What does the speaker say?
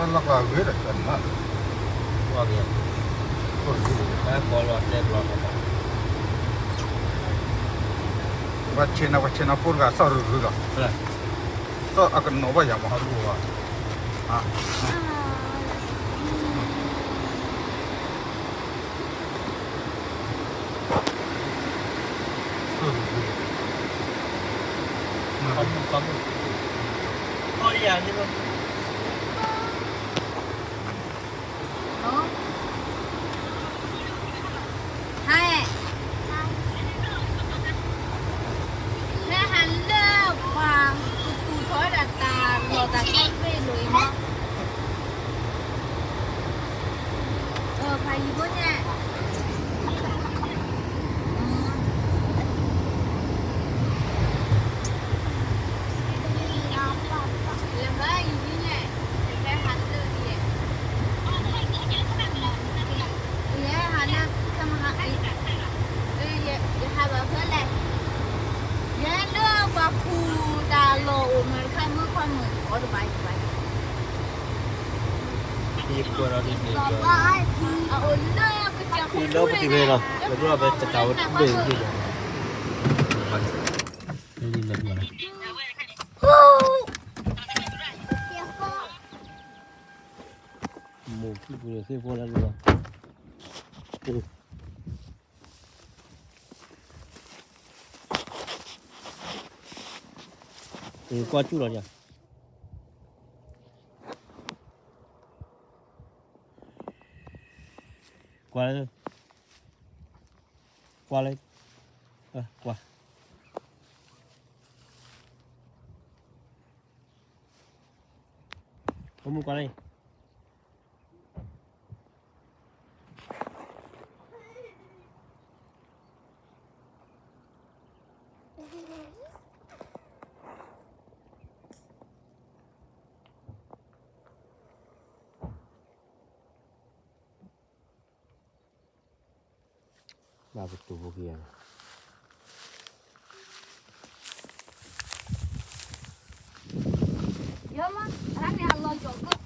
လီၤကဂ့ၤဒီး တၢ်န့ၣ်မး, ကလီၤတဲဘျီ, ပှၤဆဲးနၤ ပှၤဆဲးနၤ ဖိတဂၤ စီၣ်ရဂ့ၤလီၤ, စီၣ်အကနီၤဘၣ်ယၤမး ဟးလူၤဘၣ်, ဖဲဟးလၢပှၤကသူၣ်ထီၣ်ဝဲဒၣ်တၢ်လီၢ်တၢ်ကျဲဖဲအံၤလီၤအံၤမး, ဖးယံၤဖိညါ, ယဟးလၢ ယဟးလၢဖဲလဲၣ်, ယဟဲလၢပှၤခူၣ်တၢ်လီၢ်အိၣ်မးတခါ မုၢ်ခီမုၢ် အီၤတဘၣ်ယဘၣ်, အအိၣ်လၢပတံၤဖုလီၤ, လၢပတံၤဖုလီၤ, လၢပတံၤဖုလီၤ, မိၢ်ခံပူၤန့ၣ် ဃ့ဖိလၢလီၤ, ကွၢ်ကၠူၣ်လီၤညါ, ကွၢ်လၢ, ကွၢ်လၢ, ကွၢ်, ဖိမုၣ်ကွၢ်လၢ, ဘၣ်ပတူၢ်ဖိခံဂၤန့ၣ်, ယမါ, အန့ၣ်အလီၤယီၤကၢၢ်,